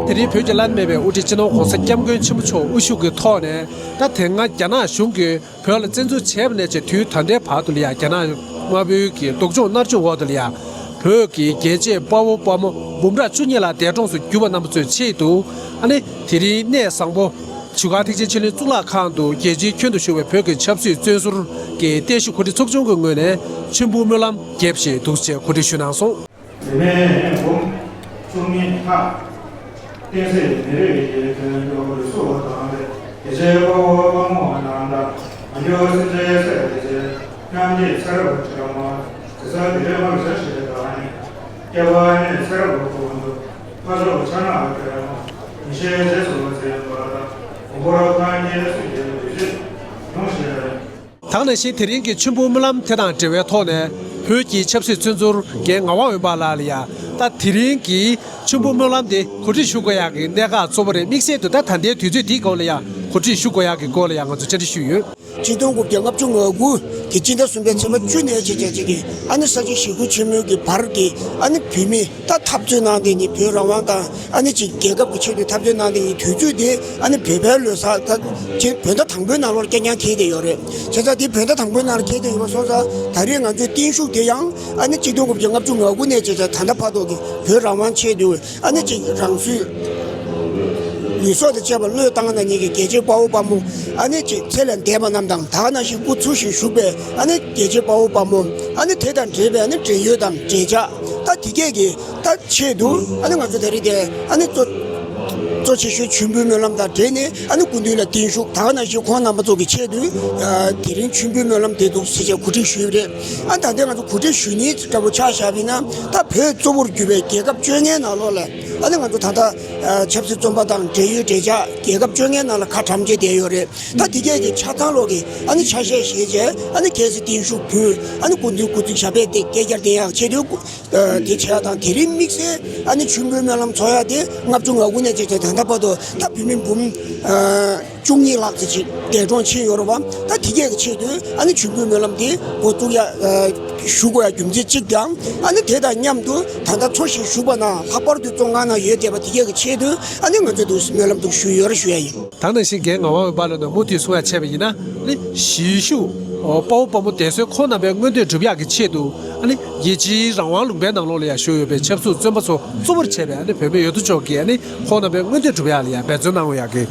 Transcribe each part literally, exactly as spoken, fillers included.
དེ་རིང་བོད་ཀྱི་བླ་ན་མེད་པའི་དབུ་ཁྲིད་སྤྱི་ནོར་༸གོང་ས་༸སྐྱབས་མགོན་ཆེན་པོ་མཆོག་དབུ་བཞུགས་ཀྱི་ཐོག་ནས། ད་དེ་སྔ་རྒྱ་ནག་གཞུང་གིས་བོད་ལ་བཙན་འཛུལ་བྱས་པ་ནས་བྱས་དུས་ད་ལྟའི་བར་དུ་ལ་ཡང་རྒྱ་ནག་དམར་པོའི་གི་སྡུག་སྦྱོང་མནར་གཅོད་འོག་ཏུ་ལ་ཡང་བོད་ཀྱི་རྒྱལ་གཅེས་དཔའ་བོ་དཔའ་མོ་འབུམ་ཕྲག་བཅུ་གཉིས་ལ་འདས་གྲོངས་སུ་གྱུར་པ་རྣམ་པ་ཚོའི་ཆེད་དུ། ཨ་ནི་དེ་རིང་གནས་བཟང་པོ་བྱུ་ཁ་ཐེག་ཆེན་ཆོས་གླིང་གཙུག་ལག་ཁང་དུ་རྒྱལ་སྤྱིའི་ཁྱོན་དུ་བཞུགས་པའི་བོད་ཀྱི་ཆབ་སྲིད་བཙོན་ཟུར་གྱི་བརྟན་བཞུགས་གོ་སྒྲིག་ཚོགས་ཆུང་གི་ངོས་ནས་མཆོད་འབུལ་སྨོན་ལམ་རྒྱས་པ་ཞིག་འདུག་ཅེས་གོ་སྒྲིག་ཞུས་གནང་སོང་། དེ་ནས་འབུམ་བཅུ་གཉིས་ལྷག་བསྟན་སྲིད་མི་རིགས་ཀྱི་དོན་དུ་ལུས་སྲོག་བཏང་སྟེ། དགེ་བྱེད་དཔའ་བོ་དཔའ་མོ་རྣམས་དང་། མ་གྱུར་སེམས་ཅན་སྲས་བདེ་ཆེན་མཉམ་སྐྱེས་ཚེ་རབས་ཕྲ་མོ། གེ་སར་དེ་རིང་མར་བྱ་ཞེས་དང་ནི། སྐྱེ་བ་ནས་ཚེ་རབས་ཀུན་ཏུ། ཕ་ཕྱོགས་ཕྱག་ན་རྡོ་རྗེ་མ། ཉིན་ཤས་རྗེས་སུ་འཛིན་པ་དང་། མགོན་པོ་རབ་དང་རྒྱལ་སྲས་ཀྱི་བདུད་རྩི་ཡོངས་བཞེས། ད་ག་ནང་བཞིན་དེ་རིང་གི་མཆོད་འབུལ་སྨོན་ལམ་དེ་དང་འབྲེལ་བའི་ཐོག་ནས། བོད་ཀྱི་ཆབ་སྲིད་བཙོན་ཟུར་རྒན་ངག་དབང་འོད་འབར་ལགས་ལ་ཡང་། ད་དེ་རིང་གི་མཆོད་འབུལ་སྨོན་ལམ་དེ་གོ་སྒྲིག་ཞུ་དགོས་ཡག་གི་གནད་འགག་གཙོ་བོ་རེད། དམིགས་བསལ་དུ་ད་ད་ལྟའི་དུས་ཚོད་འདིའི་སྐོར་ལ་ཡང་གོ་སྒྲིག་ཞུ་དགོས་ཡག་གི་སྐོར་ལ་ཡང་ང་ཚོ་བཅར་འདྲི་ཞུས་ཡོད། ཆིག་སྟོང་དགུ་བརྒྱ་ལྔ་བཅུ་ང་དགུ་གི་སྤྱི་ཟླ་གསུམ་པའི་ཚེས་པ་བཅུ་ནས་བྱས་བྱས་བྱས་ཀྱི་ཨ་ནི་ས་བྱི་ཞི་རྒོལ་ཆེན་མོའི་གི་བར་གྱི་ཨ་ནི་བོད་མི་ད་འཐབ་རྩོད་གནང་དེ་ནི་བོད་རང་དབང་དང་ཨ་ནི་ཅིག་རྒྱལ་ཁབ་ཀྱི་ཆེད་དུ་འཐབ་རྩོད་གནང་དེ་ནི་དུས་ཚོད་དེ་ཨ་ནི་བོད་པའི་ལོ་གསར་ད་ཅིག་བོད་ཟླ་དང་པོའི་ནང་ལོགས་རྐྱང་རྐྱང་འཁེལ་བསྡད་ཡོད་རེད། བྱས་ཙང་དེ་བོད་ཟླ་དང་པོའི་ནང་ལ་འཁེལ་བསྡད་ཡོད་པ་སོང་ཙང་ད་རེས་ང་ཚོའི་བརྟན་བཞུགས་དེ་ཡང་ཨ་ནི་ཆིག་སྟོང་དགུ་བརྒྱ་ལྔ་བཅུ་ང་དགུ་ནས་བྱས་ཙང་ད་ལྟ་བར་དུ་གི་བོད་རང་དབང་ཆེད་དུ། ཨ་ནི་ཅིག་རང་སྲོག་ལུས་སྲོག་དང་བཅས་པ་བློས་བཏང་ན་ཉིད་ཀྱི་རྒྱལ་གཅེས་དཔའ་བོ་དཔའ་མོ། ཨ་ནི་ཅིག་ཚེ་ལས་འདས་པ་རྣམས་དང་ད་ག་ནང་བཞིན་སྐུ་འཚོ་ཞིང་བཞུགས་པའི་ཨ་ནི་རྒྱལ་གཅེས་དཔའ་བོ་དཔའ་མོ། ཨ་ནི་དེ་དང་འབྲེལ་བའི་ཨ་ནི་འབྲེལ་ཡོད་དང་འབྲེལ་ཆགས་ད་དེ་གས་ཀྱི་ད་ཆེད་དུ་ཨ་ནི་ང་ཚོ་ད་རེས་དེ་ཨ་ནི་གཙོ་གཙོ་ཆེ་ཤོས་མཆོད་འབུལ་སྨོན་ལམ་དང་འབྲེལ་ནས་ཨ་ནི་སྐུ་མདུན་ལ་བརྟན་བཞུགས་ད་ག་ནང་བཞིན་ཁོང་རྣམ་པ་ཚོ་གི་ཆེད་དུ་དེ་རིང་མཆོད་འབུལ་སྨོན་ལམ་དེ་འདུག་ཟེར་བྱས་གོ་སྒྲིག་ཞུས་རེད། ཨ་ད་ལྟ་ང་ཚོ་གོ་སྒྲིག་ཞུ་མཁན་འདྲ་པོ་ཆ་བཞག་པ་ཡིན་ན་ད་བོད་གཙོ་བོར་གྱུར་པའི་རྒྱལ་ཁབ་བཅོ་ལྔའི་ནང་ལོགས་ལ། ཨ་ནི་ང་ཚོ་ད་ལྟ་ཨ་ཆབ་སྲིད་བཙོན་པ་དང་འབྲེལ་ཡོད་འབྲེལ་ཆགས་རྒྱལ་ཁབ་བཅོ་ལྔའི་ནང་ལ་ཁ་གྲམ་བྱས་བསྡད་ཡོད་རེད། ད་དེ་གས་ཀྱི་ཆ་ཚང་ལོག་གི་ཨ་ནི་ཆ་ཤས་བཞེས་བྱས་ཨ་ནི་གལ་སྲིད་བརྟན་བཞུགས་ཕུལ་ཨ་ནི་སྐུ་མདུན་སྐུ་ཚེ་ཞབས་པད་བརྟན་བསྐལ་བརྒྱར་བརྟན་ཡག་ཆེད་དུ་སྐུ་ཨ་དེ་བྱས་ཡག་དང་དེ་རིང་དམིགས་བསལ་ཨ་ནི་མཆོད་འབུལ་སྨོན་ལམ་འཚོགས་ཡག་དེ་ལྔ་བཅུ་ང་དགུ་ནས་བྱས་བྱས་ད་ལྟ་བར་དུ་ད་བོད་མི་འབུམ་ཨ་བཅུ་གཉིས་ལྷག་ཙམ་ཅིག་འདས་གྲོངས་ཕྱིན་ཡོད་རེད་བ། ད་དེ་གས་ཀྱི་ཆེད་དུ་ཨ་ནི་མཆོད་འབུལ་སྨོན་ལམ་དེ་འགོ་བཙུགས་ཡག་ཨ་ཞུ་དགོས་ཡག་རྒྱུ་མཚན་གཅིག་དང་། ཨ་ནི་དེ་དང་མཉམ་དུ་ད་ལྟ་འཚོ་ཞིང་བཞུགས་པ་ན་ལྷག་པར་དུ་བཙོན་ཁང་ནང་ཡོད་བསྡད་པ་དེ་གས་ཀྱི་ཆེད་དུ་ཨ་ནི་ང་ཚོས་འདུག་སྨོན་ལམ་འདུག་ཞུས་ཡོད་རེད་ཞུ་ཡག་ཡིན། ད་ནང་བཞིན་རྒན་ངག་དབང་འོད་འབར་ལགས་ནས་མུ་མཐུད་གསུང་ཡག་བྱས་པ་ཡིན་ན། ཨ་ནི་གཞིས་བཞུགས་དཔའ་བོ་དཔའ་མོ་འདས་གསོན་ཁོང་རྣམ་པའི་མངོན་འདོད་སྒྲུབ་ཡག་གི་ཆེད་དུ། ཨ་ནི་རྒྱལ་སྤྱིའི་རང་དབང་ལུང་པའི་ནང་ལོགས་ལ་ཡང་བཞུགས་ཡོད་པའི་ཆབ་སྲིད་བཙོན་པ་ཚོ་གཙོ་བོར་བྱས་པའི་ཨ་ནི་བོད་མི་ཡོད་དོ་ཅོག་གིས་ཨ་ནི་ཁོང་རྣམ་པའི་མངོན་འདོད་སྒྲུབ་ཡག་ལ་ཡང་འབད་བརྩོན་གནང་དགོས་ཡག་གི་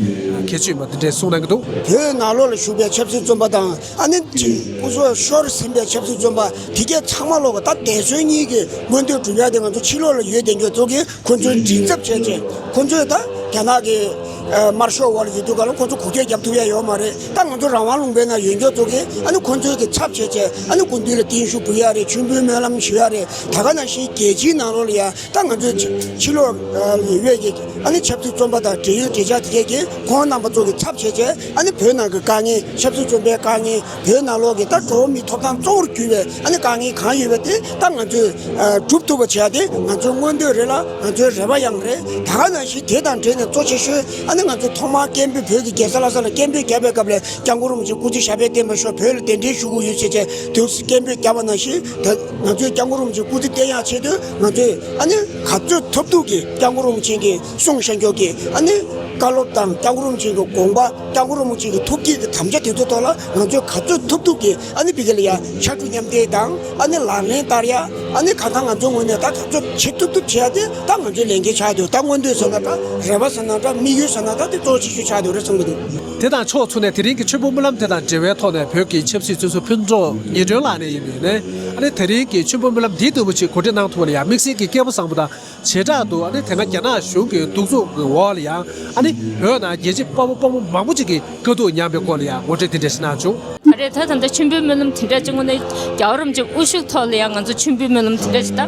ཁྱད་ཆོས་ཡིན་པ་འདི་འདྲའི་གསུངས་གནང་གི་འདུག་བོད་ནང་ལོགས་ལ་བཞུགས་པའི་ཆབ་སྲིད་བཙོན་པ་དང་ཨ་ནི་སྐུ་སྲོག་ཤོར་ཟིན་པའི་ཆབ་སྲིད་བཙོན་པ་དེ་གས་ཚང་མ་ལོག་གི་ད་འདས་གསོན་གཉིས་ཀྱི་མངོན་འདོད་སྒྲུབ་ཡག་དེ་ང་ཚོ་ཕྱི་ལོགས་ལ་ཡོད་བསྡད་མཁན་ཚོ་གིས་ཁོ་ཚོའི་མགྲིན་ཚབ་བྱས་བྱས་ཁོ་ཚོས་ད་རྒྱ་ནག་གི་ཨ་དམར་ཤོག་འོག་ལ་ཡོད་དུས་ག་ལ་ཁོ་ཚོ་གུག་སྐྱེལ་རྒྱབ་ཐུབ་ཡག་ཡོད་མ་རེད། ད་ང་ཚོ་རང་དབང་ལུང་པའི་ནང་ཡོད་མཁན་ཚོ་གིས་ཨ་ནི་ཁོ་ཚོའི་གི་ཚབ་བྱས་བྱས་ཨ་ནི་སྐུ་མདུན་ལ་བརྟན་བཞུགས་འབུལ་ཡག་རེད། མཆོད་འབུལ་སྨོན་ལམ་ཞུ་ཡག་རེད། ད་ག་ནང་བཞིན་རྒྱལ་སྤྱིའི་ནང་ལོགས་ལ་ཡ་ད་ང་ཚོའི་ཕྱི་ཕྱི་ལོགས་ཨ་ཡོད་ཀྱི་ཨ་ནི་ཆབ་སྲིད་བཙོན་པ་དང་འབྲེལ་ཡོད་འབྲེལ་ཆགས་དེ་གས་ཀྱིས་ཁོང་རྣམ་པ་ཚོ་གི་ཚབ་བྱས་བྱས་ཨ་ནི་བོད་ནང་གི་དཀའ་ངལ་ཆབ་སྲིད་བཙོན་པའི་དཀའ་ངལ། བོད་ནང་ལོགས་ཀྱི་ད་འགྲོ་བ་མིའི་ཐོབ་ཐང་གཙོ་བོར་གྱུར་བའི་ཨ་ནི་དཀའ་ངལ་གང་ཡོད་པ་དེ་ད་ང་ཚོས་ཨ་སྒྲུབ་ཐུབ་པ་བྱེད་ཡག་དེ་ང་ཚོའི་མངོན་འདོད་རེད་ལ་ང་ཚོའི་རེ་བ་ཡང་རེད། ད་ག་ནང་བཞིན་དེ་དང་འབྲེལ་ནས་གཙོ་ཆེ་ཤོས་ཨ་ནི་ང་ཚོས་ཐོག་མར་སྐད་འབོད་བོད་ཀྱི་རྒྱལ་ས་ལྷ་ས་ལ་སྐད་འབོད་བརྒྱབ་པའི་སྐབས་ལ་སྐྱབས་མགོན་རིན་པོ་ཆེ་སྐུ་ཚེ་ཞབས་པད་བརྟན་པར་ཤོག་བོད་ལ་གདན་འདྲེན་ཞུ་དགོས་ཡོད་ཟེར་བྱས་དུས་སུ་སྐད་འབོད་བརྒྱབ་པ་ནང་བཞིན་ད་ང་ཚོས་སྐྱབས་མགོན་རིན་པོ་ཆེ་སྐུ་ཚེ་བརྟན་ཡག་ཆེད་དུ་ང་ཚོས་ཨ་ནི་ག་ཚོད་ཐུབ་ཐུབ་ཀྱིས་སྐྱབས་མགོན་རིན་པོ་ཆེ་གི་གསུང་བཤད་མགྱོགས་ཀྱི་ཨ་ནི་བཀའ་སློབ་དང་སྐྱབས་མགོན་རིན་པོ་ཆེ་གི་དགོངས་པ། སྐྱབས་མགོན་རིན་པོ་ཆེ་གི་ཐུགས་བསྐྱེད་ཀྱི་དམ་བཅའ་དེ་ཚོ་ཐོག་ལ་ང་ཚོས་ག་ཚོད་ཐུབ་ཐུབ་ཀྱིས་ཨ་ནི་ཕ་གི་ལ་ཡ་ཕྱར་གྲུ་མཉམ་འདེགས་དང་ཨ་ནི་ལག་ལེན་བསྟར་ཡ་ཨ་ནི་གང་ལྟར་ང་ཚོའི་ངོས་ནས་ད་ག་ཚོད་བྱེད་ཐུབ་ཐུབ་བྱེད་ཡ་དེ་ད་ང་ཚོའི་ལས་འགན་ཆགས་འདུག་ད་མངོན་འདོད་ཟེར་ན་འདྲ་རེ་བ་ཟེར་ན་འདྲ་དམིགས་ཡུལ་ཟེར་ན་འདྲ་དེ་གཙོ་ཆེ་ཤོས་ཆགས་འདུག་རེད་བསམ་གྱི་འདུག་དེ་དང་ཕྱོགས་མཚུངས་ནས་དེ་རིང་གི་མཆོད་འབུལ་སྨོན་ལམ་དེ་དང་འབྲེལ་བའི་ཐོག་ནས་བོད་ཀྱི་ཆབ་སྲིད་བཙོན་ཟུར་ཕུན་ཚོགས་ཉི་སྒྲོན་ལགས་ནས་ཡིན་པས་ནས་ཨ་ནི་དེ་རིང་གི་མཆོད་འབུལ་སྨོན་ལམ་འདིའི་ཐོག་ཏུ་གོ་སྒྲིག་གནང་ཐུབ་པ་ལ་ཡང་དམིགས་བསལ་གྱི་སྐལ་བ་བཟང་པོ་དང་། བྱེ་བྲག་ཏུ་ཨ་ནི་དེ་སྔ་རྒྱ་ནག་གཞུང་གི་གདུག་རྩུབ་ཀྱི་འོག་ལ་ཡང་ཨ་ནི་བོད་ནང་རྒྱལ་གཅེས་དཔའ་བོ་དཔའ་མོ་མང་པོ་ཅིག་གིས་དཀའ་སྡུག་མྱངས་པའི་སྐོར་ལ་ཡང་ངོ་སྤྲོད་དེ་འདྲ་ཞིག་གནང་བྱུང་། ད་རེས་ད་ད་ལྟ་མཆོད་འབུལ་སྨོན་ལམ་དེ་འདྲ་ཅིག་དངོས་གནས་རྒྱལ་བ་རིན་པོ་ཆེ་དབུ་བཞུགས་ཐོག་ལ་ཡང་ང་ཚོ་མཆོད་འབུལ་སྨོན་ལམ་དེ་འདྲ་ཞིག་ད་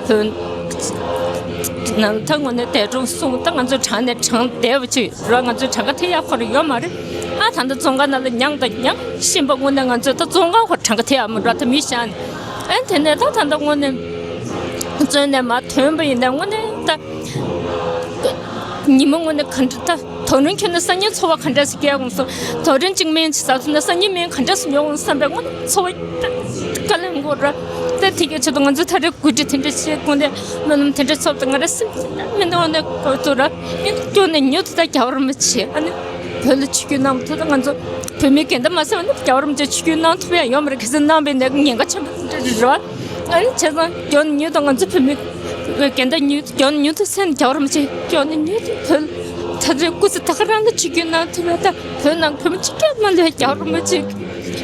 བོད་ནང་ད་དངོས་གནས་འདས་གྲོངས་སོང་ད་ང་ཚོ་གྲངས་ནས་གྲངས་འདས་པ་ཅིག་ར་ང་ཚོ་གྲངས་ཀ་དེ་ཡག་ཁོ་ར་ཡོད་མ་རེད། ཨ་ད་ལྟ་བཙོན་ཁང་ནང་ལ་མྱངས་དང་མྱངས་བཞིན་པ་དངོས་གནས་ང་ཚོ་ད་བཙོན་ཁང་ཁོ་གྲངས་ཀ་དེ་ཡག་མ་ར་ད་མི་བཞག་ནས་ཨ་དེ་ནས་ད་ད་ལྟ་དངོས་གནས། བཙོན་ནས་མར་ཐོན་པ་ཡིན་ན་དངོས་གནས་ད། ཉི་མ་དངོས་གནས་ག་འདྲ་ད་ དོ་རིང་ཁྱོན་ནས་སང་ཉིན་འཚོ་བ་ག་འདྲ་ཞིག་སྐྱེལ་འོང་སོང་། དོ་རིང་གཅིག་སྨན་ཅིག་ཟ་ཐུབ་ན་སང་ཉིན་སྨན་ག་འདྲ་ཞིག་ཉོ་འོང་བསམ་པའི་སྔོན་འཚོ་བ་དཀའ་ལས་དགོས་ར། ད་དེ་གའི་ཆེད་དུ་ང་ཚོ་ད་རེས་གོ་སྒྲིག་དེ་འདྲ་བྱེད་དགོས་ནས་སྨོན་ལམ་དེ་འདྲ་ཚོགས་ཏེ་ང་རང་སེམས་ཅན་མི་འདང་བ་ནས་གོ་ཐུབ་ར། སྐྱོན་ནས་ཉོ་ཐུབ་ད་རྒྱལ་བ་རིན་པོ་ཆེ་ཨ་ནི་བོད་ལ་ཆིབས་བསྒྱུར་གནང་ཐུབ་ད་ང་ཚོ་བོད་མི་འགལ་ཟླ་མ་ཟེར་བ་ནི་རྒྱལ་བ་རིན་པོ་ཆེ་ཆིབས་བསྒྱུར་གནང་ཐུབ་ཡ་ཡོད་མ་རེད། གལ་སྲིད་གནང་པའི་ནས་ཉེན་ཁ་ཆེན་པོ་དེ་འདྲ་རེད་ར། ཨ་ནི་བྱས་ཙང་སྐྱོན་ནས་ཉོ་ད་ང་ཚོ་བོད་མི་འགལ་ཟླ་ཉོ་སྐྱོན་ནས་ཉོ་ཐུབ་སེམས་རྒྱལ་བ་རིན་པོ་ཆེ་སྐྱོན་ནས་ཉོ་ཐུབ་བོད་ད་རེས་སྐུ་ཚེ་ད་ག་རང་ལ་ཆིབས་བསྒྱུར་གནང་ཐུབ་ཡ་ད་བོད་ནང་བོད་མི་གཅིག་ཀྱང་མ་ལུས་རྒྱལ་བ་རིན་པོ་ཆེ་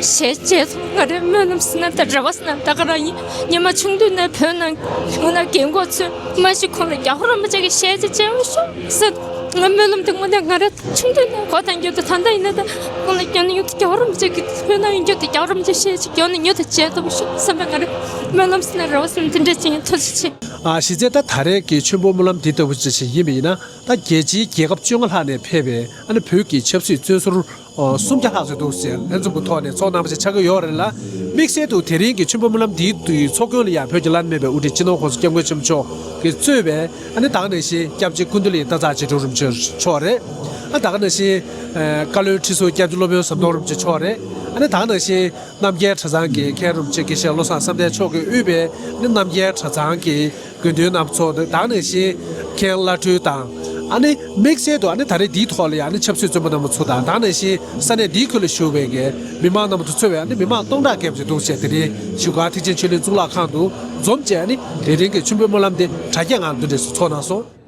ཞལ་མཇལ་ཐུབ། ང་རའི་སྨོན་ལམ་ཟེར་ན་ད་རེ་བ་ཟེར་ན་ད་ག་རང་ཡིན། སྔོན་མ་ཆུང་དུས་ནས་བོད་ནང་ང་ལ་རྒན་གོག་ཚོས་མ་གཞི་ཁོང་ལ་རྒྱལ་བ་རིན་པོ་ཆེ་གི་ཞལ་ཅིག་མཇལ་བ་ཤོག་ཟེར། ང་སྨོན་ལམ་དེ་དངོས་གནས་ང་ར་ཆུང་དུས་ནས་གོ་དང་འགྱུར་དུ་ད་ལྟ་ཡིན་ན་ད་ཁོང་ལ་རྒྱ་ནི་ཡུལ་དུ་རྒྱལ་བ་རིན་པོ་ཆེ་གི་བོད་ནང་ཡིན་རྒྱུ་དེ་རྒྱལ་བ་རིན་པོ་ཆེ་ཞལ་ཅིག་རྒྱ་ནི་ཡུལ་དུ་མཇལ་ཐུབ་ཤོག་བསམ་པའི་ང་ར་སྨོན་ལམ་ཟེར་ན་རེ་བ་ཟེར་ན་དེ་འདྲ་ཅིག་ཡིན། ཐུགས་རྗེ་ཆེ། ཨ་གཞི་རྩའི་ད་ད་རེས་ཀྱི་མཆོད་འབུལ་སྨོན་ལམ་འདི་ལྟ་བུ་ཅིག་ཡིན་པ་ཡིན་ན། ད་རྒྱལ་སྤྱིའི་རྒྱལ་ཁབ་བཅོ་ལྔ་ལྷག་ནས་ཕེབས་པའི་ཨ་ནི་བོད་ཀྱི་ཆབ་སྲིད་བཙོན་ཟུར་ཨོ་སུམ་བརྒྱ་ལྷག་ཙམ་འདུག་ཟེར་ལྷན་འཛོམས་ཀྱི་ཐོག་ནས་ཚོགས་གནང་བ་ཞིག་ཆགས་ཀྱི་ཡོད་རེད་ལ། དམིགས་བསལ་དུ་དེ་རིང་གི་མཆོད་འབུལ་སྨོན་ལམ་འདིའི་དུས་ཚོགས་མགོན་ལ་ཡང་བོད་ཀྱི་བླ་ན་མེད་པའི་དབུ་ཁྲིད་སྤྱི་ནོར་༸གོང་ས་༸སྐྱབས་མགོན་ཆེན་པོ་མཆོག་གིས་གཙོས་པའི་ཨ་ནི་ད་ག་ནང་བཞིན་སྐྱབས་རྗེ་ཀུན་བདེ་གླིང་སྟག་འཚེར་རྗེ་དྲུང་རིན་པོ་ཆེ་མཆོག་རེད། ཨ་ད་ག་ནང་བཞིན་ཨ་བཀའ་བློན་ཁྲི་ཟུར་སྐྱབས་རྗེ་སློབ་དཔོན་ཟམ་གདོང་རིན་པོ་ཆེ་མཆོག་རེད། ཨ་ནི་ད་ག་ནང་བཞིན་རྣམ་རྒྱལ་གྲྭ་ཚང་གི་མཁན་རིན་པོ་ཆེ་དགེ་བཤེས་བློ་བཟང་བསམ་གཏན་མཆོག་གིས་དབུས་པའི་ཨ་ནི་རྣམ་རྒྱལ་གྲྭ་ཚང་གི་དགེ་འདུན་རྣམ་ཚོགས་དང་། ད་ག་ནང་བཞིན་མཁན་བླ་སྤྲུལ་དང་། ཨ་ནི་དམིགས་བསལ་དུ་ཨ་ནི་ད་རེས་འདིའི་ཐོག་ལ་ཡང་ཨ་ནི་ཆབ་སྲིད་བཙོན་པ་རྣམ་པ་ཚོ་དང་། ད་ག་ནང་བཞིན་ས་གནས་འདིའི་ཁུལ་ལ་བཞུགས་པའི་གི་མི་མང་རྣམ་པ་ཚོ་གཙོས་པའི་ཨ་ནི་མི་མང་སྟོང་ཕྲག་བརྒལ་བ་ཅིག་འདུག་ཅེས་དེ་རིང་བཞུགས་སྒར་ཐེག་ཆེན་ཆོས་གླིང་གཙུག་ལག་ཁང་དུ་འཛོམས་བྱས། ཨ་ནི་དེ་རིང་གི་མཆོད་འབུལ་སྨོན་ལམ་དེ་དྲ་རྒྱའི་ངང་དུ་འདྲེས་སུ་ཚོགས་གནང་སོང་།